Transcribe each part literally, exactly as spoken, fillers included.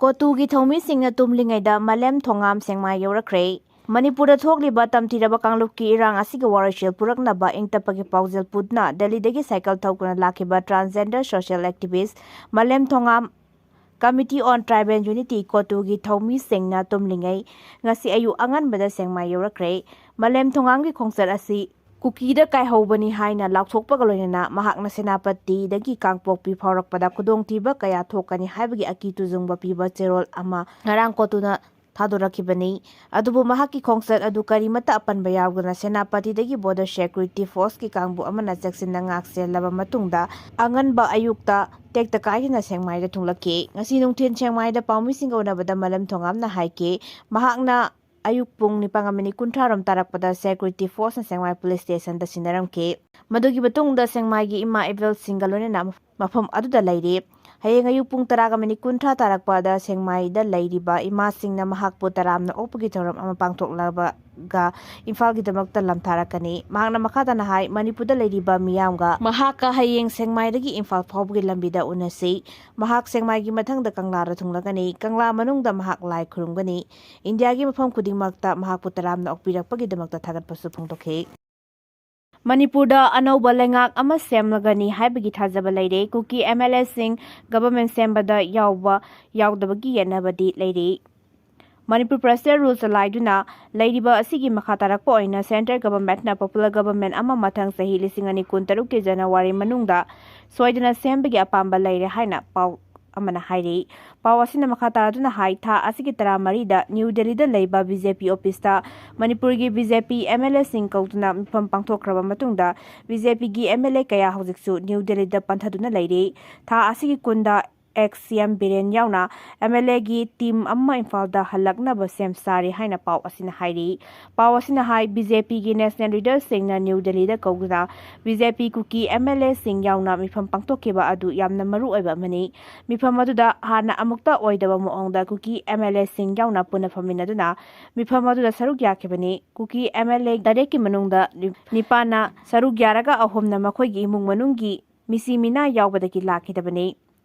ꯀꯣꯇꯨꯒꯤ ꯊꯧꯃꯤꯁꯤꯡꯅ ꯇꯨꯝꯂꯤꯉꯩꯗ ꯃꯂꯦꯝ ꯊꯣꯉꯥꯝ ꯁꯦꯡꯃꯥꯏ ꯌꯧꯔꯛꯈ꯭ꯔꯦ꯫ ꯃꯅꯤꯄꯨꯔꯗ ꯊꯣꯛꯂꯤꯕ ꯇꯝꯊꯤꯔꯕ ꯀꯥꯡꯂꯨꯞꯀꯤ ꯏꯔꯥꯡ ꯑꯁꯤꯒꯤ ꯋꯥꯔꯣꯏꯁꯤꯜ ꯄꯨꯔꯛꯅꯕ ꯏꯪ ꯇꯞꯄꯒꯤ ꯄꯥꯎꯖꯦꯜ ꯄꯨꯗꯨꯅ ꯗꯦꯜꯂꯤꯗꯒꯤ ꯁꯥꯏꯀꯜ ꯊꯧꯗꯨꯅ ꯂꯥꯛꯈꯤꯕ transgender social activist ꯃꯂꯦꯝ Thongam Committee on Tribal Unity ꯀꯣꯇꯨꯒꯤ ꯊꯧꯃꯤꯁꯤꯡꯅ ꯇꯨꯝꯂꯤꯉꯩ ꯉꯁꯤ ꯑꯌꯨꯛ ꯑꯉꯟꯕꯗ ꯁꯦꯡꯃꯥꯏ ꯌꯧꯔꯛꯈ꯭ꯔꯦ꯫ ꯃꯂꯦꯝ ꯊꯣꯉꯥꯝꯒꯤ ꯈꯣꯡꯆꯠ ꯑꯁꯤ ꯀꯨꯀꯤꯗ ꯀꯥꯏꯍꯧꯕꯅꯤ ꯍꯥꯏꯅ ꯂꯥꯎꯊꯣꯛꯄꯒ ꯂꯣꯏꯅꯅ ꯃꯍꯥꯛꯅ ꯁꯦꯅꯥꯄꯇꯤꯗꯒꯤ ꯀꯥꯡꯄꯣꯛꯄꯤ ꯐꯥꯎꯔꯛꯄꯗ ꯈꯨꯗꯣꯡꯊꯤꯕ ꯀꯌꯥ ꯊꯣꯛꯀꯅꯤ ꯍꯥꯏꯕꯒꯤ ꯑꯀꯤ ꯇꯨꯖꯨꯡꯕ ꯄꯤꯕ ꯆꯦꯔꯣꯜ ꯑꯃ ꯉꯔꯥꯡ ꯀꯣꯇꯨꯅ ꯊꯥꯗꯣꯔꯛꯈꯤꯕꯅꯤ꯫ ꯑꯗꯨꯕꯨ ꯃꯍꯥꯛꯀꯤ ꯈꯣꯡꯆꯠ ꯑꯗꯨ ꯀꯔꯤꯃꯠꯇ ꯑꯄꯟꯕ ꯌꯥꯎꯗꯅ ꯁꯦꯅꯥꯄꯇꯤꯗꯒꯤ Border Security Forceꯀꯤ ꯀꯥꯡꯕꯨ ꯑꯃꯅ ꯆꯦꯛꯁꯤꯟꯅ ꯉꯥꯛꯁꯦꯜꯂꯕ ꯃꯇꯨꯡꯗ ꯑꯉꯟꯕ ꯑꯌꯨꯛꯇ ꯇꯦꯛꯇ ꯀꯥꯏꯗꯅ ꯁꯦꯡꯃꯥꯏꯗ ꯊꯨꯡꯂꯛꯈꯤ꯫ ꯉꯁꯤ ꯅꯨꯡꯊꯤꯜ ꯁꯦꯡꯃꯥꯏꯗ ꯄꯥꯎꯃꯤꯁꯤꯡꯒ ꯎꯅꯕꯗ ꯃꯂꯦꯝ ꯊꯣꯉꯥꯝꯅ ꯍꯥꯏꯈꯤ, ꯃꯍꯥꯛꯅ ꯑꯌꯨꯛ ꯄꯨꯡ ꯅꯤꯄꯥꯟꯒ ꯃꯤꯅꯤꯠ ꯀꯨꯟꯊ꯭ꯔꯥ ꯔꯣꯝ ꯇꯥꯔꯛꯄꯗ Security Forceꯅ ꯁꯦꯡꯃꯥꯏ Police Stationꯗ ꯁꯤꯟꯅꯔꯝꯈꯤ꯫ ꯃꯗꯨꯒꯤ ꯃꯇꯨꯡꯗ ꯁꯦꯡꯃꯥꯏꯒꯤ ꯏꯃꯥ ꯏꯕꯦꯜꯁꯤꯡꯒ ꯂꯣꯏꯅꯅ ꯃꯐꯝ ꯑꯗꯨꯗ ꯂꯩꯔꯤ꯫ ꯍꯌꯦꯡ ꯑꯌꯨꯛ ꯄꯨꯡ ꯇꯔꯥꯒ ꯃꯤꯅꯤꯠ ꯀꯨꯟꯊ꯭ꯔꯥ ꯇꯥꯔꯛꯄꯗ ꯁꯦꯡꯃꯥꯏꯗ ꯂꯩꯔꯤꯕ ꯏꯃꯥꯁꯤꯡꯅ ꯃꯍꯥꯛꯄꯨ ꯇꯔꯥꯝꯅ ꯑꯣꯛꯄꯒꯤ ꯊꯧꯔꯝ ꯑꯃ ꯄꯥꯡꯊꯣꯛꯂꯒ ꯏꯝꯐꯥꯜꯒꯤꯗꯃꯛꯇ ꯂꯝꯊꯥꯔꯛꯀꯅꯤ꯫ ꯃꯍꯥꯛꯅ ꯃꯈꯥ ꯇꯥꯅ ꯍꯥꯏ, ꯃꯅꯤꯄꯨꯔꯗ ꯂꯩꯔꯤꯕ ꯃꯤꯌꯥꯝꯒ ꯃꯍꯥꯛꯀ ꯍꯌꯦꯡ ꯁꯦꯡꯃꯥꯏꯗꯒꯤ ꯏꯝꯐꯥꯜ ꯐꯥꯎꯕꯒꯤ ꯂꯝꯕꯤꯗ ꯎꯅꯁꯤ꯫ ꯃꯍꯥꯛ ꯁꯦꯡꯃꯥꯏꯒꯤ ꯃꯊꯪꯗ ꯀꯪꯂꯥꯗ ꯊꯨꯡꯂꯒꯅꯤ꯫ ꯀꯪꯂꯥ ꯃꯅꯨꯡꯗ ꯃꯍꯥꯛ ꯂꯥꯏ ꯈꯨꯔꯨꯝꯒꯅꯤ꯫ ꯏꯟꯗꯤꯌꯥꯒꯤ ꯃꯐꯝ ꯈꯨꯗꯤꯡꯃꯛꯇ ꯃꯍꯥꯛꯄꯨ ꯇꯔꯥꯝꯅ ꯑꯣꯛꯄꯤꯔꯛꯄꯒꯤꯗꯃꯛꯇ ꯊꯥꯒꯠꯄꯁꯨ ꯐꯣꯡꯗꯣꯛꯈꯤ꯫ ꯃꯅꯤꯄꯨꯔꯗ ꯑꯅꯧꯕ ꯂꯩꯉꯥꯛ ꯑꯃ ꯁꯦꯝꯂꯒꯅꯤ ꯍꯥꯏꯕꯒꯤ ꯊꯥꯖꯕ ꯂꯩꯔꯦ꯫ ꯀꯨꯀꯤ MLAꯁꯤꯡ government ꯁꯦꯝꯕꯗ ꯌꯥꯎꯕ ꯌꯥꯎꯗꯕꯒꯤ ꯌꯦꯠꯅꯕꯗꯤ ꯂꯩꯔꯤ꯫ ꯃꯅꯤꯄꯨꯔ Presidential Rule ꯆꯂꯥꯏꯗꯨꯅ ꯂꯩꯔꯤꯕ ꯑꯁꯤꯒꯤ ꯃꯈꯥ ꯇꯥꯔꯛꯄ ꯑꯣꯏꯅ central governmentꯅ popular government ꯑꯃ ꯃꯊꯪ ꯆꯍꯤ ꯂꯤꯁꯤꯡ ꯑꯅꯤ ꯀꯨꯟꯇꯔꯨꯛꯀꯤ January ꯃꯅꯨꯡꯗ ꯁꯣꯏꯗꯅ ꯁꯦꯝꯕꯒꯤ ꯑꯄꯥꯝꯕ ꯂꯩꯔꯦ ꯍꯥꯏꯅ ꯄꯥꯎ ꯑꯃꯅ ꯍꯥꯏꯔꯤ꯫ ꯄꯥꯎ ꯑꯁꯤꯅ ꯃꯈꯥ ꯇꯥꯗꯨꯅ ꯍꯥꯏ, ꯊꯥ ꯑꯁꯤꯒꯤ ꯇꯔꯥꯃꯔꯤꯗ ꯅ꯭ꯌꯨ ꯗꯦꯜꯂꯤꯗ ꯂꯩꯕ BJP officeꯇ ꯃꯅꯤꯄꯨꯔꯒꯤ BJP MLAꯁꯤꯡ ꯀꯧꯗꯨꯅ ꯃꯤꯐꯝ ꯄꯥꯡꯊꯣꯛꯈ꯭ꯔꯕ ꯃꯇꯨꯡꯗ BJPꯒꯤ MLA ꯀꯌꯥ ꯍꯧꯖꯤꯛꯁꯨ ꯅ꯭ꯌꯨ ꯗꯦꯜꯂꯤꯗ ꯄꯟꯊꯗꯨꯅ ꯂꯩꯔꯤ꯫ ꯊꯥ ꯑꯁꯤꯒꯤ ꯀꯨꯟꯗ ex CM ꯕꯤꯔꯦꯟ ꯌꯥꯎꯅ MLAꯒꯤ team ꯑꯃ ꯏꯝꯐꯥꯜꯗ ꯍꯜꯂꯛꯅꯕ ꯁꯦꯝ ꯁꯥꯔꯤ ꯍꯥꯏꯅ ꯄꯥꯎ ꯑꯁꯤꯅ ꯍꯥꯏꯔꯤ꯫ ꯄꯥꯎ ꯑꯁꯤꯅ ꯍꯥꯏ, BJPꯒꯤ national leaderꯁꯤꯡꯅ ꯅ꯭ꯌꯨ ꯗꯦꯜꯂꯤꯗ ꯀꯧꯗꯨꯅ BJP ꯀꯨꯀꯤ MLAꯁꯤꯡ ꯌꯥꯎꯅ ꯃꯤꯐꯝ ꯄꯥꯡꯊꯣꯛꯈꯤꯕ ꯑꯗꯨ ꯌꯥꯝꯅ ꯃꯔꯨ ꯑꯣꯏꯕ ꯑꯃꯅꯤ꯫ ꯃꯤꯐꯝ ꯑꯗꯨꯗ ꯍꯥꯟꯅ ꯑꯃꯨꯛꯇ ꯑꯣꯏꯗꯕ ꯃꯑꯣꯡꯗ ꯀꯨꯀꯤ MLAꯁꯤꯡ ꯌꯥꯎꯅ ꯄꯨꯟꯅ ꯐꯝꯃꯤꯟꯅꯗꯨꯅ ꯃꯤꯐꯝ ꯑꯗꯨꯗ ꯁꯔꯨꯛ ꯌꯥꯈꯤꯕꯅꯤ꯫ ꯀꯨꯀꯤ MLA ꯇꯔꯦꯠꯀꯤ ꯃꯅꯨꯡꯗ ꯅꯤꯄꯥꯟꯅ ꯁꯔꯨꯛ ꯌꯥꯔꯒ ꯑꯍꯨꯝꯅ ꯃꯈꯣꯏꯒꯤ ꯏꯃꯨꯡ ꯃꯅꯨꯡꯒꯤ ꯃꯤꯁꯤ ꯃꯤꯅꯥ ꯌꯥꯎꯕꯗꯒꯤ ꯂꯥꯛꯈꯤꯗꯕꯅꯤ꯫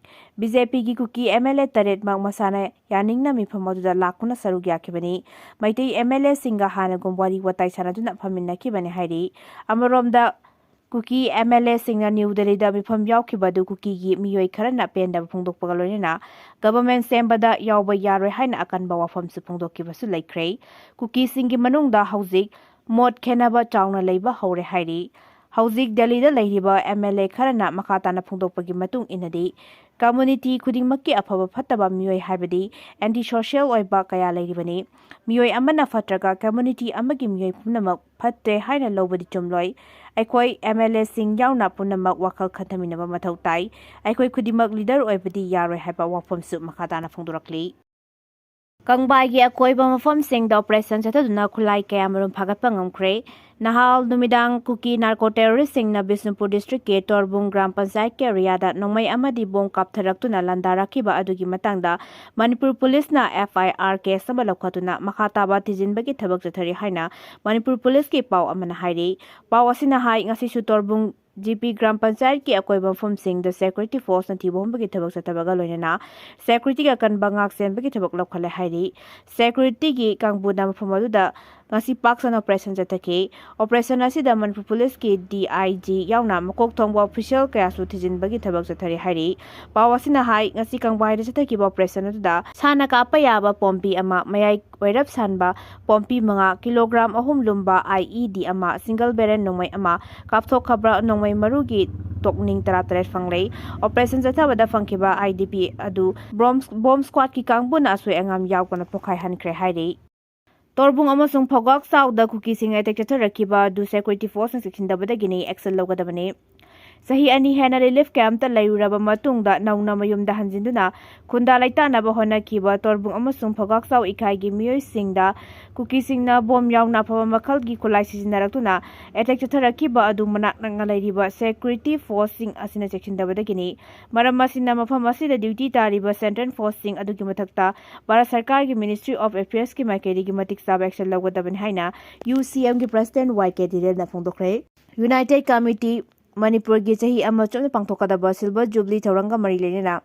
ꯕꯤ ꯖꯦ ꯄꯤꯒꯤ ꯀꯨꯀꯤ ꯑꯦꯝ ꯑꯦꯜ ꯑꯦ ꯇꯔꯦꯠꯃꯛ ꯃꯁꯥꯅ ꯌꯥꯅꯤꯡꯅ ꯃꯤꯐꯝ ꯑꯗꯨꯗ ꯂꯥꯛꯇꯨꯅ ꯁꯔꯨꯛ ꯌꯥꯈꯤꯕꯅꯤ꯫ ꯃꯩꯇꯩ ꯑꯦꯝ ꯑꯦꯜ ꯑꯦꯁꯤꯡꯒ ꯍꯥꯟꯅꯒꯨꯝ ꯋꯥꯔꯤ ꯋꯥꯇꯥꯏ ꯁꯥꯟꯅꯗꯨꯅ ꯐꯝꯃꯤꯟꯅꯈꯤꯕꯅꯤ ꯍꯥꯏꯔꯤ꯫ ꯑꯃꯔꯣꯝꯗ, ꯀꯨꯀꯤ ꯑꯦꯝ ꯑꯦꯜ ꯑꯦꯁꯤꯡꯅ ꯅ꯭ꯌꯨ ꯗꯦꯜꯂꯤꯗ ꯃꯤꯐꯝ ꯌꯥꯎꯈꯤꯕ ꯑꯗꯨ ꯀꯨꯀꯤꯒꯤ ꯃꯤꯑꯣꯏ ꯈꯔꯅ ꯄꯦꯟꯗꯕ ꯐꯣꯡꯗꯣꯛꯄꯒ ꯂꯣꯏꯅꯅ ꯒꯚꯔꯟꯃꯦꯟꯠ ꯁꯦꯝꯕꯗ ꯌꯥꯎꯕ ꯌꯥꯔꯣꯏ ꯍꯥꯏꯅ ꯑꯀꯟꯕ ꯋꯥꯐꯝꯁꯨ ꯐꯣꯡꯗꯣꯛꯈꯤꯕꯁꯨ ꯂꯩꯈ꯭ꯔꯦ꯫ ꯀꯨꯀꯤꯁꯤꯡꯒꯤ ꯃꯅꯨꯡꯗ ꯍꯧꯖꯤꯛ ꯃꯣꯠ ꯈꯦꯟꯅꯕ ꯆꯥꯎꯅ ꯂꯩꯕ ꯍꯧꯔꯦ ꯍꯥꯏꯔꯤ꯫ ꯍꯧꯖꯤꯛ ꯗꯦꯜꯂꯤꯗ ꯂꯩꯔꯤꯕ ꯑꯦꯝ ꯑꯦꯜ ꯑꯦ ꯈꯔꯅ ꯃꯈꯥ ꯇꯥꯅ ꯐꯣꯡꯗꯣꯛꯄꯒꯤ ꯃꯇꯨꯡ ꯏꯟꯅꯗꯤ, ꯀꯝꯃ꯭ꯌꯨꯅꯤꯇꯤ ꯈꯨꯗꯤꯡꯃꯛꯀꯤ ꯑꯐꯕ ꯐꯠꯇꯕ ꯃꯤꯑꯣꯏ ꯍꯥꯏꯕꯗꯤ ꯑꯦꯟꯇꯤ ꯁꯣꯁꯤꯌꯦꯜ ꯑꯣꯏꯕ ꯀꯌꯥ ꯂꯩꯔꯤꯕꯅꯤ꯫ ꯃꯤꯑꯣꯏ ꯑꯃꯅ ꯐꯠꯇ꯭ꯔꯒ ꯀꯝꯃ꯭ꯌꯨꯅꯤꯇꯤ ꯑꯃꯒꯤ ꯃꯤꯑꯣꯏ ꯄꯨꯝꯅꯃꯛ ꯐꯠꯇꯦ ꯍꯥꯏꯅ ꯂꯧꯕꯗꯤ ꯆꯨꯝꯂꯣꯏ꯫ ꯑꯩꯈꯣꯏ ꯑꯦꯝ ꯑꯦꯜ ꯑꯦꯁꯤꯡ ꯌꯥꯎꯅ ꯄꯨꯝꯅꯃꯛ ꯋꯥꯈꯜ ꯈꯟꯊꯃꯤꯟꯅꯕ ꯃꯊꯧ ꯇꯥꯏ꯫ ꯑꯩꯈꯣꯏ ꯈꯨꯗꯤꯡꯃꯛ ꯂꯤꯗꯔ ꯑꯣꯏꯕꯗꯤ ꯌꯥꯔꯣꯏ ꯍꯥꯏꯕ ꯋꯥꯐꯝꯁꯨ ꯃꯈꯥ ꯇꯥꯅ ꯐꯣꯡꯗꯣꯔꯛꯂꯤ꯫ ꯀꯪꯕꯥꯏꯒꯤ ꯑꯀꯣꯏꯕ ꯃꯐꯝꯁꯤꯡꯗ ꯑꯣꯄꯔꯦꯁꯟ ꯆꯠꯊꯗꯨꯅ ꯈꯨꯠꯂꯥꯏ ꯀꯌꯥꯃꯔꯨꯝ ꯐꯥꯒꯠꯄ ꯉꯝꯈ꯭ꯔꯦ꯫ ꯅꯍꯥꯜ ꯅꯨꯃꯤꯗꯥꯡ ꯀꯨꯀꯤ ꯅꯥꯔꯀꯣ ꯇꯦꯔꯣꯔꯤꯁꯁꯤꯡꯅ ꯕꯤꯁꯅꯨꯄꯨꯔ ꯗꯤꯁꯇ꯭ꯔꯤꯛꯀꯤ ꯇꯣꯔꯕꯨꯡ ꯒ꯭ꯔꯥꯝ ꯄꯟꯆꯥꯌꯠꯀꯤ ꯑꯦꯔꯤꯌꯥꯗ ꯅꯣꯡꯃꯩ ꯑꯃꯗꯤ ꯕꯣꯝ ꯀꯥꯞꯊꯔꯛꯇꯨꯅ ꯂꯥꯟꯗꯥꯔꯛꯈꯤꯕ ꯑꯗꯨꯒꯤ ꯃꯇꯥꯡꯗ ꯃꯅꯤꯄꯨꯔ ꯄꯨꯂꯤꯁꯅ ꯑꯦꯐ ꯑꯥꯏ ꯑꯥꯔ ꯀꯦꯁ ꯑꯃ ꯂꯧꯈꯠꯇꯨꯅ ꯃꯈꯥ ꯇꯥꯕ ꯊꯤꯖꯤꯟꯕꯒꯤ ꯊꯕꯛ ꯆꯠꯊꯔꯤ ꯍꯥꯏꯅ ꯃꯅꯤꯄꯨꯔ ꯄꯨꯂꯤꯁꯀꯤ ꯄꯥꯎ ꯑꯃꯅ ꯍꯥꯏꯔꯤ꯫ ꯄꯥꯎ ꯑꯁꯤꯅ ꯍꯥꯏ, ꯉꯁꯤꯁꯨ ꯇꯣꯔꯕꯨꯡ ꯖꯤ ꯄꯤ ꯒ꯭ꯔꯥꯝ ꯄꯟꯆꯥꯌꯠꯀꯤ ꯑꯀꯣꯏꯕ ꯃꯐꯝꯁꯤꯡꯗ ꯁꯦꯀ꯭ꯌꯨꯔꯤꯇꯤ ꯐꯣꯔꯁꯅ ꯊꯤꯕ ꯍꯨꯝꯕꯒꯤ ꯊꯕꯛ ꯆꯠꯊꯕꯒ ꯂꯣꯏꯅꯅ ꯁꯦꯀ꯭ꯌꯨꯔꯤꯇꯤꯒꯤ ꯑꯀꯟꯕ ꯉꯥꯛ ꯁꯦꯟꯕꯒꯤ ꯊꯕꯛ ꯂꯧꯈꯠꯂꯦ ꯍꯥꯏꯔꯤ꯫ ꯁꯦꯀ꯭ꯌꯨꯔꯤꯇꯤꯒꯤ ꯀꯥꯡꯕꯨꯅ ꯃꯐꯝ ꯑꯗꯨꯗ ꯉꯁꯤ ꯄꯥꯛ ꯁꯟꯅ ꯑꯣꯄꯔꯦꯁꯟ ꯆꯠꯊꯈꯤ꯫ ꯑꯣꯄꯔꯦꯁꯟ ꯑꯁꯤꯗ ꯃꯅꯤꯄꯨꯔ ꯄꯨꯂꯤꯁꯀꯤ ꯗꯤ ꯑꯥꯏ ꯖꯤ ꯌꯥꯎꯅ ꯃꯀꯣꯛ ꯊꯣꯡꯕ ꯑꯣꯐꯤꯁꯤꯌꯦꯜ ꯀꯌꯥꯁꯨ ꯊꯤꯖꯤꯟꯕꯒꯤ ꯊꯕꯛ ꯆꯠꯊꯔꯤ ꯍꯥꯏꯔꯤ꯫ ꯄꯥꯎ ꯑꯁꯤꯅ ꯍꯥꯏ, ꯉꯁꯤ ꯀꯪꯕꯥꯏꯗ ꯆꯠꯊꯈꯤꯕ ꯑꯣꯄꯔꯦꯁꯟ ꯑꯗꯨꯗ ꯁꯥꯅ ꯀꯥꯞꯄ ꯌꯥꯕ ꯄꯣꯝꯕꯤ ꯑꯃ, ꯃꯌꯥꯏ ꯑꯣꯏꯔꯞ ꯁꯥꯟꯕ ꯄꯣꯝꯄꯤ ꯃꯉꯥ, ꯀꯤꯂꯣꯒ꯭ꯔꯥꯝ ꯑꯍꯨꯝ ꯂꯨꯝꯕ ꯑꯥꯏ ꯏ ꯗꯤ ꯑꯃ, ꯁꯤꯡꯒꯜ ꯕꯦꯔꯦꯜ ꯅꯣꯡꯃꯩ ꯑꯃ, ꯀꯥꯞꯊꯣꯛꯈ꯭ꯔꯕ ꯅꯣꯡꯃꯩ ꯃꯔꯨꯒꯤ ꯇꯣꯛꯅꯤꯡ ꯇꯔꯥꯇꯔꯦꯠ ꯐꯪꯂꯦ꯫ ꯑꯣꯄꯔꯦꯁꯟ ꯆꯠꯊꯕꯗ ꯐꯪꯈꯤꯕ ꯑꯥꯏ ꯗꯤ ꯄꯤ ꯑꯗꯨ ꯕꯣꯝ, ꯕꯣꯝ ꯁ꯭ꯀ꯭ꯋꯥꯗꯀꯤ ꯀꯥꯡꯕꯨꯅ ꯑꯁꯣꯏ ꯑꯉꯥꯝ ꯌꯥꯎꯗꯅ ꯄꯣꯈꯥꯏꯍꯟꯈ꯭ꯔꯦ ꯍꯥꯏꯔꯤ꯫ ꯇꯣꯔꯕꯨꯡ ꯑꯃꯁꯨꯡ ꯐꯧꯒꯥꯛ ꯆꯥꯎꯗ ꯀꯨꯀꯤꯁꯤꯡ ꯑꯦꯇꯦꯛ ꯆꯠꯊꯔꯛꯈꯤꯕ ꯑꯗꯨ ꯁꯦꯀ꯭ꯌꯨꯔꯤꯇꯤ ꯐꯣꯔꯁꯅ ꯆꯦꯛꯁꯤꯟꯗꯕꯗꯒꯤꯅꯤ, ꯑꯦꯛꯁꯟ ꯂꯧꯒꯗꯕꯅꯤ꯫ ꯆꯍꯤ ꯑꯅꯤ ꯍꯦꯟꯅ ꯔꯤꯂꯤꯐ ꯀꯦꯝꯞꯇ ꯂꯩꯔꯨꯔꯕ ꯃꯇꯨꯡꯗ ꯅꯧꯅ ꯃꯌꯨꯝꯗ ꯍꯟꯖꯤꯟꯗꯨꯅ ꯈꯨꯟꯗꯥ ꯂꯩꯇꯥꯅꯕ ꯍꯣꯠꯅꯈꯤꯕ ꯇꯣꯔꯕꯨꯡ ꯑꯃꯁꯨꯡ ꯐꯧꯒꯥꯛ ꯆꯥꯎ ꯏꯀꯥꯏꯒꯤ ꯃꯤꯑꯣꯏꯁꯤꯡꯗ ꯀꯨꯀꯤꯁꯤꯡꯅ ꯕꯣꯝ ꯌꯥꯎꯅ ꯑꯐꯕ ꯃꯈꯜꯒꯤ ꯈꯨꯠꯂꯥꯏ ꯁꯤꯖꯤꯟꯅꯔꯛꯇꯨꯅ ꯑꯦꯇꯦꯛ ꯆꯠꯊꯔꯛꯈꯤꯕ ꯑꯗꯨ ꯃꯅꯥꯛ ꯅꯛꯅ ꯂꯩꯔꯤꯕ ꯁꯦꯀ꯭ꯌꯨꯔꯤꯇꯤ ꯐꯣꯔꯁꯁꯤꯡ ꯑꯁꯤꯅ ꯆꯦꯛꯁꯤꯟꯗꯕꯗꯒꯤꯅꯤ꯫ ꯃꯔꯝ ꯑꯁꯤꯅ ꯃꯐꯝ ꯑꯁꯤꯗ ꯗ꯭ꯌꯨꯇꯤ ꯇꯥꯔꯤꯕ ꯁꯦꯟꯇ꯭ꯔꯦꯜ ꯐꯣꯔꯁꯁꯤꯡ ꯑꯗꯨꯒꯤ ꯃꯊꯛꯇ ꯚꯥꯔꯠ ꯁꯔꯀꯥꯔꯒꯤ ꯃꯤꯅꯤꯁꯇ꯭ꯔꯤ ꯑꯣꯐ ꯑꯦꯐꯤꯌꯔꯁꯀꯤ ꯃꯥꯏꯀꯩꯗꯒꯤ ꯃꯇꯤꯛ ꯆꯥꯕ ꯑꯦꯛꯁꯟ ꯂꯧꯒꯗꯕꯅꯤ ꯍꯥꯏꯅ ꯌꯨ ꯁꯤ ꯑꯦꯝꯒꯤ ꯄ꯭ꯔꯁꯤꯗꯦꯟꯠ ꯋꯥꯏ ꯀꯦ ꯙꯤꯔꯦꯟꯅ ꯐꯣꯡꯗꯣꯛꯈ꯭ꯔꯦ꯫ ꯌꯨꯅꯥꯏꯇꯦꯗ ꯀꯃꯤꯇꯤ ꯃꯅꯤꯄꯨꯔꯒꯤ ꯆꯍꯤ ꯑꯃ ꯆꯨꯞꯅ ꯄꯥꯡꯊꯣꯛꯀꯗꯕ ꯁꯤꯜꯚꯔ ꯖꯨꯕꯂꯤ ꯊꯧꯔꯝꯒ ꯃꯔꯤ ꯂꯩꯅꯅ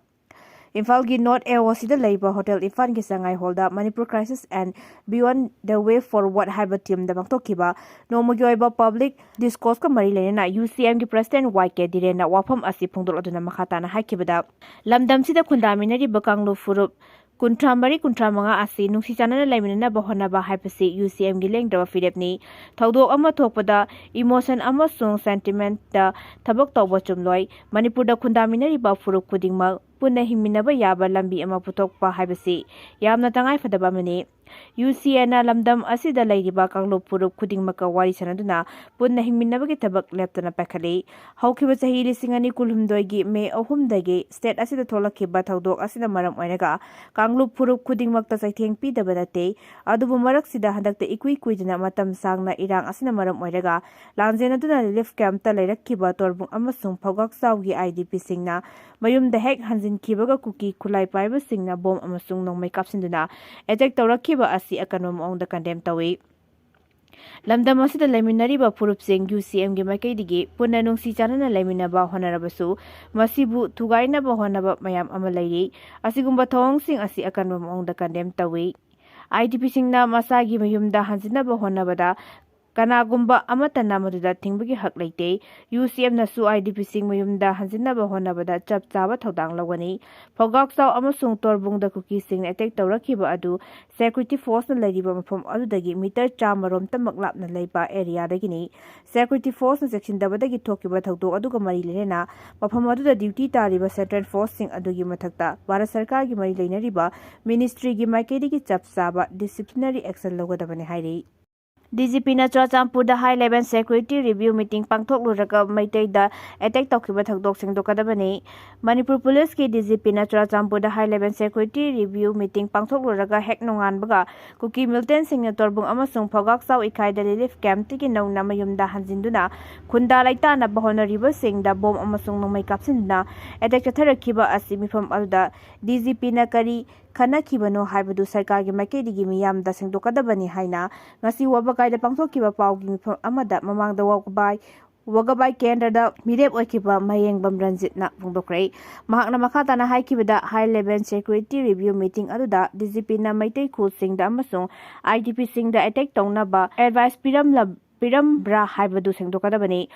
ꯏꯝꯐꯥꯜꯒꯤ ꯅꯣꯔꯠ ꯑꯦ ꯑꯣ ꯁꯤꯗ ꯂꯩꯕ ꯍꯣꯇꯦꯜ ꯏꯝꯐꯥꯜꯒꯤ ꯁꯉꯥꯏ ꯍꯣꯜꯗ Manipur Crisis and Beyond the Way Forward ꯍꯥꯏꯕ ꯊꯤꯝꯗ ꯄꯥꯡꯊꯣꯛꯈꯤꯕ ꯅꯣꯡꯃꯒꯤ ꯑꯣꯏꯕ ꯄꯕ꯭ꯂꯤꯛ ꯗꯤꯁꯀꯣꯔꯁꯀ ꯃꯔꯤ ꯂꯩꯅꯅ ꯌꯨ ꯁꯤ ꯑꯦꯝꯒꯤ ꯄ꯭ꯔꯁꯤꯗꯦꯟ ꯋꯥꯏ ꯀꯦ ꯙꯤꯔꯦꯟꯅ ꯋꯥꯐꯝ ꯑꯁꯤ ꯐꯣꯡꯗꯣꯛꯂꯗꯨꯅ ꯃꯈꯥ ꯇꯥꯅ ꯍꯥꯏꯈꯤꯕꯗ, ꯂꯝꯗꯝꯁꯤꯗ ꯈꯨꯟꯗꯥꯃꯤꯟꯅꯔꯤꯕ ꯀꯥꯡꯂꯨꯞ ꯐꯨꯔꯨꯞ ꯀꯨꯟꯊ꯭ꯔꯥ ꯃꯔꯤ ꯀꯨꯟꯊ꯭ꯔꯥ ꯃꯉꯥ ꯑꯁꯤ ꯅꯨꯡꯁꯤ ꯆꯥꯟꯅꯅ ꯂꯩꯃꯤꯟꯅꯅꯕ ꯍꯣꯠꯅꯕ ꯍꯥꯏꯕꯁꯤ ꯌꯨ ꯁꯤ ꯑꯦꯝꯒꯤ ꯂꯦꯡꯗ꯭ꯔꯕ ꯐꯤꯔꯦꯞꯅꯤ꯫ ꯊꯧꯗꯣꯛ ꯑꯃ ꯊꯣꯛꯄꯗ ꯏꯃꯣꯁꯟ ꯑꯃꯁꯨꯡ ꯁꯦꯟꯇꯤꯃꯦꯟꯇ ꯊꯕꯛ ꯇꯧꯕ ꯆꯨꯝꯂꯣꯏ꯫ ꯃꯅꯤꯄꯨꯔꯗ ꯈꯨꯟꯗꯥꯃꯤꯟꯅꯔꯤꯕ ꯐꯨꯔꯨꯞ ꯈꯨꯗꯤꯡꯃꯛ ꯄꯨꯟꯅ ꯍꯤꯡꯃꯤꯟꯅꯕ ꯌꯥꯕ ꯂꯝꯕꯤ ꯑꯃ ꯄꯨꯊꯣꯛꯄ ꯍꯥꯏꯕꯁꯤ ꯌꯥꯝꯅ ꯇꯉꯥꯏꯐꯗꯕ ꯑꯃꯅꯤ꯫ ꯌꯨ ꯁꯤ ꯑꯦꯟꯅ ꯂꯝꯗꯝ ꯑꯁꯤꯗ ꯂꯩꯔꯤꯕ ꯀꯥꯡꯂꯨꯞ ꯐꯨꯔꯨꯞ ꯈꯨꯗꯤꯡꯃꯛꯀ ꯋꯥꯔꯤ ꯁꯥꯅꯗꯨꯅ ꯄꯨꯟꯅ ꯍꯤꯡꯃꯤꯟꯅꯕꯒꯤ ꯊꯕꯛ ꯂꯦꯞꯇꯅ ꯄꯥꯏꯈꯠꯂꯤ꯫ ꯍꯧꯈꯤꯕ ꯆꯍꯤ ꯂꯤꯁꯤꯡ ꯑꯅꯤ ꯀꯨꯟꯍꯨꯝꯗꯣꯏꯒꯤ ꯃꯦ ꯑꯍꯨꯝꯗꯒꯤ ꯁ꯭ꯇꯦꯠ ꯑꯁꯤꯗ ꯊꯣꯛꯂꯛꯈꯤꯕ ꯊꯧꯗꯣꯛ ꯑꯁꯤꯅ ꯃꯔꯝ ꯑꯣꯏꯔꯒ ꯀꯥꯡꯂꯨꯞ ꯐꯨꯔꯨꯞ ꯈꯨꯗꯤꯡꯃꯛꯇ ꯆꯩꯊꯦꯡ ꯄꯤꯗꯕ ꯅꯠꯇꯦ꯫ ꯑꯗꯨꯕꯨ ꯃꯔꯛꯁꯤꯗ ꯍꯟꯗꯛꯇ ꯏꯀꯨꯏ ꯀꯨꯏꯗꯅ ꯃꯇꯝ ꯁꯥꯡꯅ ꯏꯔꯥꯡ ꯑꯁꯤꯅ ꯃꯔꯝ ꯑꯣꯏꯔꯒ ꯂꯥꯟꯖꯦꯟꯅꯗꯨꯅ ꯔꯤꯂꯤꯐ ꯀꯦꯝꯞꯇ ꯂꯩꯔꯛꯈꯤꯕ ꯇꯣꯔꯕꯨꯡ ꯑꯃꯁꯨꯡ ꯐꯧꯒꯥꯛꯆꯥꯎꯒꯤ ꯑꯥꯏ ꯗꯤ ꯄꯤꯁꯤꯡꯅ ꯃꯌꯨꯝꯗ ꯍꯦꯛ ꯍꯟꯖꯤꯟꯈꯤꯕꯒ ꯀꯨꯀꯤ ꯈꯨꯠꯂꯥꯏ ꯄꯥꯏꯕꯁꯤꯡꯅ ꯕꯣꯝ ꯑꯃꯁꯨꯡ ꯅꯣꯡꯃꯩ ꯀꯥꯞꯁꯤꯟꯗꯨꯅ ꯑꯦꯇꯦꯛ ꯇꯧꯔꯛꯈꯤꯕ ꯑꯁꯤ ꯑꯀꯟꯕ ꯃꯑꯣꯡꯗ ꯀꯟꯗꯦꯝ ꯇꯧꯏ꯫ ꯂꯝꯗꯝ ꯑꯁꯤꯗ ꯂꯩꯃꯤꯟꯅꯔꯤꯕ ꯐꯨꯔꯨꯞꯁꯤꯡ ꯌꯨ ꯁꯤ ꯑꯦꯝꯒꯤ ꯃꯥꯏꯀꯩꯗꯒꯤ ꯄꯨꯟꯅ ꯅꯨꯡꯁꯤ ꯆꯥꯟꯅꯅ ꯂꯩꯃꯤꯟꯅꯕ ꯍꯣꯠꯅꯔꯕꯁꯨ ꯃꯁꯤꯕꯨ ꯊꯨꯒꯥꯏꯅꯕ ꯍꯣꯠꯅꯕ ꯃꯌꯥꯝ ꯑꯃ ꯂꯩꯔꯤ꯫ ꯑꯁꯤꯒꯨꯝꯕ ꯊꯧꯑꯣꯡꯁꯤꯡ ꯑꯁꯤ ꯑꯀꯟꯕ ꯃꯑꯣꯡꯗ ꯀꯟꯗꯦꯝ ꯇꯧꯏ꯫ ꯑꯥꯏ ꯗꯤ ꯄꯤꯁꯤꯡꯅ ꯃꯁꯥꯒꯤ ꯃꯌꯨꯝꯗ ꯍꯟꯖꯤꯟꯅꯕ ꯍꯣꯠꯅꯕꯗ ꯀꯅꯥꯒꯨꯝꯕ ꯑꯃꯠꯇꯅ ꯃꯗꯨꯗ ꯊꯤꯡꯕꯒꯤ ꯍꯛ ꯂꯩꯇꯦ꯫ ꯌꯨ ꯁꯤ ꯑꯦꯝꯅꯁꯨ ꯑꯥꯏ ꯗꯤ ꯄꯤꯁꯤꯡ ꯃꯌꯨꯝꯗ ꯍꯟꯖꯤꯟꯅꯕ ꯍꯣꯠꯅꯕꯗ ꯆꯞ ꯆꯥꯕ ꯊꯧꯗꯥꯡ ꯂꯧꯒꯅꯤ꯫ ꯐꯧꯒꯥꯛꯆꯥꯎ ꯑꯃꯁꯨꯡ ꯇꯣꯔꯕꯨꯡꯗ ꯀꯨꯀꯤꯁꯤꯡꯅ ꯑꯦꯇꯦꯛ ꯇꯧꯔꯛꯈꯤꯕ ꯑꯗꯨ ꯁꯦꯀ꯭ꯌꯨꯔꯤꯇꯤ ꯐꯣꯔꯁꯅ ꯂꯩꯔꯤꯕ ꯃꯐꯝ ꯑꯗꯨꯗꯒꯤ ꯃꯤꯇꯔ ꯆꯥꯝꯃꯔꯣꯝꯇꯃꯛ ꯂꯥꯞꯅ ꯂꯩꯕ ꯑꯦꯔꯤꯌꯥꯗꯒꯤꯅꯤ꯫ ꯁꯦꯀ꯭ꯌꯨꯔꯤꯇꯤ ꯐꯣꯔꯁꯅ ꯆꯦꯛꯁꯤꯟꯗꯕꯗꯒꯤ ꯊꯣꯛꯈꯤꯕ ꯊꯧꯗꯣꯛ ꯑꯗꯨꯒ ꯃꯔꯤ ꯂꯩꯅꯅ ꯃꯐꯝ ꯑꯗꯨꯗ ꯗ꯭ꯌꯨꯇꯤ ꯇꯥꯔꯤꯕ ꯁꯦꯟꯇ꯭ꯔꯦꯜ ꯐꯣꯔꯁꯁꯤꯡ ꯑꯗꯨꯒꯤ ꯃꯊꯛꯇ ꯚꯥꯔꯠ ꯁꯔꯀꯥꯔꯒꯤ ꯃꯔꯤ ꯂꯩꯅꯔꯤꯕ ꯃꯤꯅꯤꯁꯇ꯭ꯔꯤꯒꯤ ꯃꯥꯏꯀꯩꯗꯒꯤ ꯆꯞ ꯆꯥꯕ ꯗꯤꯁꯤꯄ꯭ꯂꯤꯅꯔꯤ ꯑꯦꯛꯁꯟ ꯂꯧꯒꯗꯕꯅꯤ ꯍꯥꯏꯔꯤ꯫ ꯗꯤ ꯖꯤ ꯄꯤꯅ ꯆꯨꯔꯥꯆꯥꯟꯄꯨꯔꯗ high level security review meeting ꯄꯥꯡꯊꯣꯛꯂꯨꯔꯒ ꯃꯩꯇꯩꯗ ꯑꯦꯇꯦꯛ ꯇꯧꯈꯤꯕ ꯊꯧꯗꯣꯛ ꯁꯦꯡꯗꯣꯛꯀꯗꯕꯅꯤ꯫ ꯃꯅꯤꯄꯨꯔ ꯄꯨꯂꯤꯁꯀꯤ ꯗꯤ ꯖꯤ ꯄꯤꯅ ꯆꯨꯔꯥꯆꯥꯟꯄꯨꯔꯗ high level security review meeting ꯄꯥꯡꯊꯣꯛꯂꯨꯔꯒ ꯍꯦꯛ ꯅꯣꯡꯉꯥꯟꯕꯒ ꯀꯨꯀꯤ ꯃꯤꯂꯤꯇꯦꯟꯁꯤꯡꯅ ꯇꯣꯔꯕꯨꯡ ꯑꯃꯁꯨꯡ ꯐꯧꯒꯥꯛꯆꯥꯎ ꯏꯀꯥꯏꯗ ꯔꯤꯂꯤꯐ ꯀꯦꯝꯞꯇꯒꯤ ꯅꯧꯅ ꯃꯌꯨꯝꯗ ꯍꯟꯖꯤꯟꯗꯨꯅ ꯈꯨꯟꯗꯥ ꯂꯩꯇꯥꯅꯕ ꯍꯣꯠꯅꯔꯤꯕꯁꯤꯡꯗ ꯕꯣꯝ ꯑꯃꯁꯨꯡ ꯅꯣꯡꯃꯩ ꯀꯥꯞꯁꯤꯟꯗꯨꯅ ꯑꯦꯇꯦꯛ ꯆꯠꯊꯔꯛꯈꯤꯕ ꯑꯁꯤ ꯃꯤꯐꯝ ꯑꯗꯨꯗ ꯗꯤ ꯖꯤ ꯄꯤꯅ ꯀꯔꯤ ꯈꯟꯅꯈꯤꯕꯅꯣ ꯍꯥꯏꯕꯗꯨ ꯁꯔꯀꯥꯔꯒꯤ ꯃꯥꯏꯀꯩꯗꯒꯤ ꯃꯤꯌꯥꯝꯗ ꯁꯦꯡꯗꯣꯛꯀꯗꯕꯅꯤ ꯍꯥꯏꯅ ꯉꯁꯤ ꯋꯥꯕꯒꯥꯏꯗ ꯄꯥꯡꯊꯣꯛꯈꯤꯕ ꯄꯥꯎꯒꯤ ꯃꯤꯐꯝ ꯑꯃꯗ ꯃꯃꯥꯡꯗ ꯋꯥꯕꯒꯥꯏ ꯋꯒꯕꯥꯏ ꯀꯦꯟꯗ꯭ꯔꯗ ꯃꯤꯔꯦꯞ ꯑꯣꯏꯈꯤꯕ ꯃꯌꯦꯡꯕꯝ ꯔꯟꯖꯤꯠꯅ ꯐꯣꯡꯗꯣꯛꯈ꯭ꯔꯦ꯫ ꯃꯍꯥꯛꯅ ꯃꯈꯥ ꯇꯥꯅ ꯍꯥꯏꯈꯤꯕꯗ, high level security review meeting ꯑꯗꯨꯗ DGPꯅ ꯃꯩꯇꯩ ꯈꯨꯜꯁꯤꯡꯗ ꯑꯃꯁꯨꯡ IDPꯁꯤꯡꯗ attack ꯇꯧꯅꯕ advice ꯄꯤꯔꯝꯂ-, ꯄꯤꯔꯝꯕ꯭ꯔꯥ ꯍꯥꯏꯕꯗꯨ ꯁꯦꯡꯗꯣꯛꯀꯗꯕꯅꯤ꯫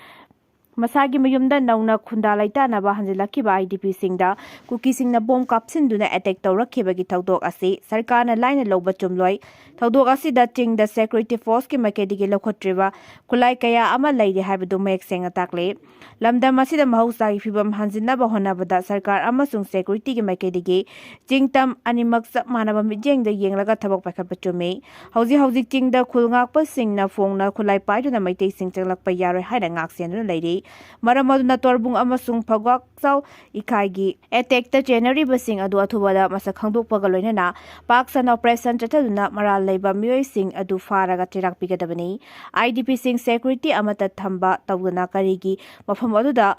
ꯃꯁꯥꯒꯤ ꯃꯌꯨꯝꯗ ꯅꯧꯅ ꯈꯨꯟꯗꯥ ꯂꯩꯇꯥꯅꯕ ꯍꯟꯖꯤꯜꯂꯛꯈꯤꯕ IDPꯁꯤꯡꯗ ꯀꯨꯀꯤꯁꯤꯡꯅ ꯕꯣꯝ ꯀꯥꯞꯁꯤꯟꯗꯨꯅ attack ꯇꯧꯔꯛꯈꯤꯕꯒꯤ ꯊꯧꯗꯣꯛ ꯑꯁꯤ ꯁꯔꯀꯥꯔꯅ ꯂꯥꯏꯅ ꯂꯧꯕ ꯆꯨꯝꯂꯣꯏ꯫ ꯊꯧꯗꯣꯛ ꯑꯁꯤꯗ ꯆꯤꯡꯗ security forceꯀꯤ ꯃꯥꯏꯀꯩꯗꯒꯤ ꯂꯧꯈꯠꯇ꯭ꯔꯤꯕ ꯈꯨꯠꯂꯥꯏ ꯀꯌꯥ ꯑꯃ ꯂꯩꯔꯤ ꯍꯥꯏꯕꯗꯨ ꯃꯌꯦꯛ ꯁꯦꯡꯅ ꯇꯥꯛꯂꯤ꯫ ꯂꯝꯗꯝ ꯑꯁꯤꯗ ꯃꯍꯧꯁꯥꯒꯤ ꯐꯤꯕꯝ ꯍꯟꯖꯤꯟꯅꯕ ꯍꯣꯠꯅꯕꯗ ꯁꯔꯀꯥꯔ ꯑꯃꯁꯨꯡ securityꯒꯤ ꯃꯥꯏꯀꯩꯗꯒꯤ ꯆꯤꯡ ꯇꯝ ꯑꯅꯤꯃꯛ ꯆꯞ ꯃꯥꯟꯅꯕ ꯃꯤꯠꯌꯦꯡꯗ ꯌꯦꯡꯂꯒ ꯊꯕꯛ ꯄꯥꯏꯈꯠꯄ ꯆꯨꯝꯃꯤ꯫ ꯍꯧꯖꯤꯛ ꯍꯧꯖꯤꯛ ꯆꯤꯡꯗ ꯈꯨꯜ ꯉꯥꯛꯄꯁꯤꯡꯅ ꯐꯣꯡꯅ ꯈꯨꯠꯂꯥꯏ ꯄꯥꯏꯗꯨꯅ ꯃꯩꯇꯩꯁꯤꯡ ꯆꯪꯂꯛꯄ ꯌꯥꯔꯣꯏ ꯍꯥꯏꯅ ꯉꯥꯛ ꯁꯦꯟꯗꯨꯅ ꯂꯩꯔꯤ꯫ ꯃꯔꯝ ꯑꯗꯨꯅ ꯇꯣꯔꯕꯨꯡ ꯑꯃꯁꯨꯡ ꯐꯒ꯭ꯋꯥꯛꯆꯥꯎ ꯏꯀꯥꯏꯒꯤ attackꯇ ꯆꯦꯟꯅꯔꯤꯕꯁꯤꯡ ꯑꯗꯨ ꯑꯊꯨꯕꯗ ꯃꯁꯛ ꯈꯪꯗꯣꯛꯄꯒ ꯂꯣꯏꯅꯅ ꯄꯥꯛ ꯁꯟꯅ operation ꯆꯠꯊꯗꯨꯅ ꯃꯔꯥꯜ ꯂꯩꯕ ꯃꯤꯑꯣꯏꯁꯤꯡ ꯑꯗꯨ ꯐꯥꯔꯒ ꯆꯩꯔꯥꯛ ꯄꯤꯒꯗꯕꯅꯤ꯫ IDPꯁꯤꯡ security ꯑꯃꯠꯇ ꯊꯝꯕ ꯇꯧꯗꯅ ꯀꯔꯤꯒꯤ ꯃꯐꯝ ꯑꯗꯨꯗ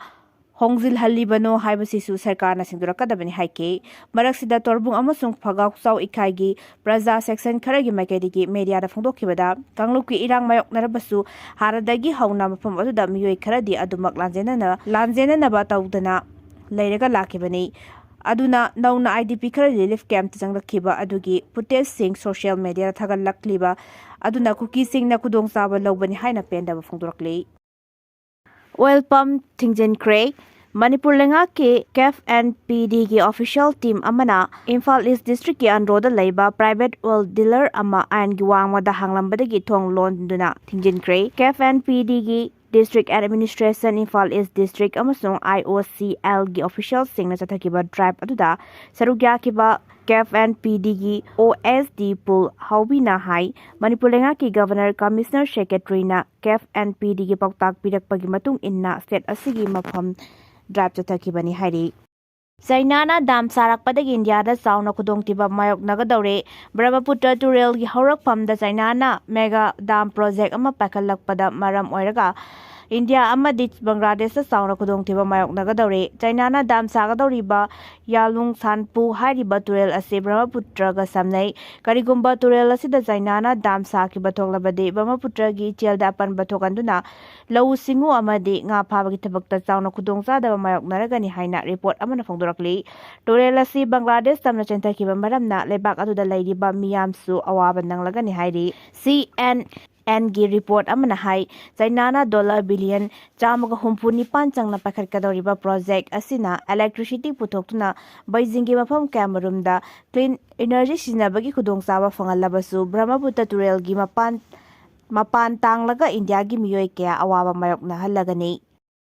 ꯍꯣꯡꯖꯤꯜꯍꯜꯂꯤꯕꯅꯣ ꯍꯥꯏꯕꯁꯤꯁꯨ ꯁꯔꯀꯥꯔꯅ ꯁꯦꯡꯗꯣꯔꯛꯀꯗꯕꯅꯤ ꯍꯥꯏꯈꯤ꯫ ꯃꯔꯛꯁꯤꯗ ꯇꯣꯔꯕꯨꯡ ꯑꯃꯁꯨꯡ ꯐꯒꯥꯎꯆꯥꯎ ꯏꯀꯥꯏꯒꯤ ꯄ꯭ꯔꯖꯥ section ꯈꯔꯒꯤ ꯃꯥꯏꯀꯩꯗꯒꯤ mediaꯗ ꯐꯣꯡꯗꯣꯛꯈꯤꯕꯗ, ꯀꯥꯡꯂꯨꯞꯀꯤ ꯏꯔꯥꯡ ꯃꯥꯌꯣꯛꯅꯔꯕꯁꯨ ꯍꯥꯟꯅꯗꯒꯤ ꯍꯧꯅ ꯃꯐꯝ ꯑꯗꯨꯗ ꯃꯤꯑꯣꯏ ꯈꯔꯗꯤ ꯑꯗꯨꯃꯛ ꯂꯥꯟꯖꯦꯟꯅꯅ-, ꯂꯥꯟꯖꯦꯟꯅꯅꯕ ꯇꯧꯗꯅ ꯂꯩꯔꯒ ꯂꯥꯛꯈꯤꯕꯅꯤ꯫ ꯑꯗꯨꯅ ꯅꯧꯅ IDP ꯈꯔ relief campꯇ ꯆꯪꯂꯛꯈꯤꯕ ꯑꯗꯨꯒꯤ footageꯁꯤꯡ social mediaꯗ ꯊꯥꯒꯠꯂꯛꯂꯤꯕ ꯑꯗꯨꯅ ꯀꯨꯀꯤꯁꯤꯡꯅ ꯈꯨꯗꯣꯡꯆꯥꯕ ꯂꯧꯕꯅꯤ ꯍꯥꯏꯅ ꯄꯦꯟꯗꯕ ꯐꯣꯡꯗꯣꯔꯛꯂꯤ꯫ Oil pump ꯊꯤꯡꯖꯤꯟꯈ꯭ꯔꯦ꯫ ꯃꯅꯤꯄꯨꯔ ꯂꯩꯉꯥꯛꯀꯤ CAF and PDꯒꯤ official team ꯑꯃꯅ ꯏꯝꯐꯥꯜ East Districtꯀꯤ ꯑꯟꯗ꯭ꯔꯣꯗ ꯂꯩꯕ private oil dealer ꯑꯃ ꯑꯥꯏꯟꯒꯤ ꯋꯥꯡꯃꯗ ꯍꯥꯡꯂꯝꯕꯗꯒꯤ ꯊꯣꯡ ꯂꯣꯟꯗꯨꯅ ꯊꯤꯡꯖꯤꯟꯈ꯭ꯔꯦ꯫ CAF and PDꯒꯤ District Administration, Imphal East District ꯑꯃꯁꯨꯡ IOCLꯒꯤ officialꯁꯤꯡꯅ ꯆꯠꯊꯈꯤꯕ drive ꯑꯗꯨꯗ ꯁꯔꯨꯛ ꯌꯥꯈꯤꯕ CAF and PDꯒꯤ OSD ꯄꯨꯜ ꯍꯥꯎꯕꯤꯅ ꯍꯥꯏ, ꯃꯅꯤꯄꯨꯔ ꯂꯩꯉꯥꯛꯀꯤ Governor, Commissioner, Secretaryꯅ CAF and PDꯒꯤ ꯄꯥꯎꯇꯥꯛ ꯄꯤꯔꯛꯄꯒꯤ ꯃꯇꯨꯡ ꯏꯟꯅ state ꯑꯁꯤꯒꯤ ꯃꯐꯝ drive ꯆꯠꯊꯈꯤꯕꯅꯤ ꯍꯥꯏꯔꯤ꯫ ꯆꯩꯅꯥꯅ dam ꯁꯥꯔꯛꯄꯗꯒꯤ ꯏꯟꯗꯤꯌꯥꯗ ꯆꯥꯎꯅ ꯈꯨꯗꯣꯡꯊꯤꯕ ꯃꯥꯌꯣꯛꯅꯒꯗꯧꯔꯦ꯫ ꯕ꯭ꯔꯍꯃꯄꯨꯇ꯭ꯔ ꯇꯨꯔꯦꯜꯒꯤ ꯍꯧꯔꯛꯐꯝꯗ ꯆꯩꯅꯥꯅ mega dam project ꯑꯃ ꯄꯥꯏꯈꯠꯂꯛꯄꯗ ꯃꯔꯝ ꯑꯣꯏꯔꯒ ꯏꯟꯗꯤꯌꯥ ꯑꯃꯗꯤ ꯕꯪꯒ꯭ꯂꯥꯗꯦꯁꯇ ꯆꯥꯎꯅ ꯈꯨꯗꯣꯡꯊꯤꯕ ꯃꯥꯌꯣꯛꯅꯒꯗꯧꯔꯦ꯫ ꯆꯥꯏꯅꯥꯅ ꯗꯥꯝ ꯁꯥꯒꯗꯧꯔꯤꯕ ꯌꯥꯂꯨꯡ ꯁꯥꯟꯄꯨ ꯍꯥꯏꯔꯤꯕ ꯇꯨꯔꯦꯜ ꯑꯁꯤ ꯕ꯭ꯔꯍꯃꯄꯨꯇ꯭ꯔꯒ ꯁꯝꯅꯩ꯫ ꯀꯔꯤꯒꯨꯝꯕ ꯇꯨꯔꯦꯜ ꯑꯁꯤꯗ ꯆꯥꯏꯅꯥꯅ ꯗꯥꯝ ꯁꯥꯈꯤꯕ ꯊꯣꯛꯂꯕꯗꯤ, ꯕ꯭ꯔꯍꯃꯄꯨꯇ꯭ꯔꯒꯤ ꯏꯆꯦꯜꯗ ꯑꯄꯟꯕ ꯊꯣꯛꯍꯟꯗꯨꯅ ꯂꯧꯎ ꯁꯤꯡꯎ ꯑꯃꯗꯤ ꯉꯥ ꯐꯥꯕꯒꯤ ꯊꯕꯛꯇ ꯆꯥꯎꯅ ꯈꯨꯗꯣꯡꯆꯥꯗꯕ ꯃꯥꯌꯣꯛꯅꯔꯒꯅꯤ ꯍꯥꯏꯅ ꯔꯤꯄꯣꯔꯠ ꯑꯃꯅ ꯐꯣꯡꯗꯣꯔꯛꯂꯤ꯫ ꯇꯨꯔꯦꯜ ꯑꯁꯤ ꯕꯪꯒ꯭ꯂꯥꯗꯦꯁ ꯇꯝꯅ ꯆꯦꯟꯊꯈꯤꯕ ꯃꯔꯝꯅ ꯂꯩꯕꯥꯛ ꯑꯗꯨꯗ ꯂꯩꯔꯤꯕ ꯃꯤꯌꯥꯝꯁꯨ ꯑꯋꯥꯕ ꯅꯪꯂꯒꯅꯤ ꯍꯥꯏꯔꯤ꯫ ꯁꯤ ꯑꯦꯟ ꯑꯦꯟꯒꯤ ꯔꯤꯄꯣꯔꯠ ꯑꯃꯅ ꯍꯥꯏ, ꯆꯥꯏꯅꯥꯅ ꯗꯣꯂꯔ ꯕꯤꯂꯤꯌꯟ ꯆꯥꯝꯃꯒ ꯍꯨꯝꯐꯨ ꯅꯤꯄꯥꯟ ꯆꯪꯅ ꯄꯥꯏꯈꯠꯀꯗꯧꯔꯤꯕ ꯄ꯭ꯔꯣꯖꯦꯛ ꯑꯁꯤꯅ ꯏꯂꯦꯛꯇ꯭ꯔꯤꯁꯤꯇꯤ ꯄꯨꯊꯣꯛꯇꯨꯅ ꯕꯩꯖꯤꯡꯒꯤ ꯃꯐꯝ ꯀꯌꯥꯃꯔꯨꯝꯗ ꯀ꯭ꯂꯤꯟ ꯏꯅꯔꯖꯤ ꯁꯤꯖꯤꯟꯅꯕꯒꯤ ꯈꯨꯗꯣꯡꯆꯥꯕ ꯐꯪꯍꯜꯂꯕꯁꯨ, ꯕ꯭ꯔꯍꯃꯄꯨꯇ꯭ꯔ ꯇꯨꯔꯦꯜꯒꯤ ꯃꯄꯥꯟ, ꯃꯄꯥꯟ ꯇꯥꯡꯂꯒ ꯏꯟꯗꯤꯌꯥꯒꯤ ꯃꯤꯑꯣꯏ ꯀꯌꯥ ꯑꯋꯥꯕ ꯃꯥꯌꯣꯛꯅꯍꯜꯂꯒꯅꯤ꯫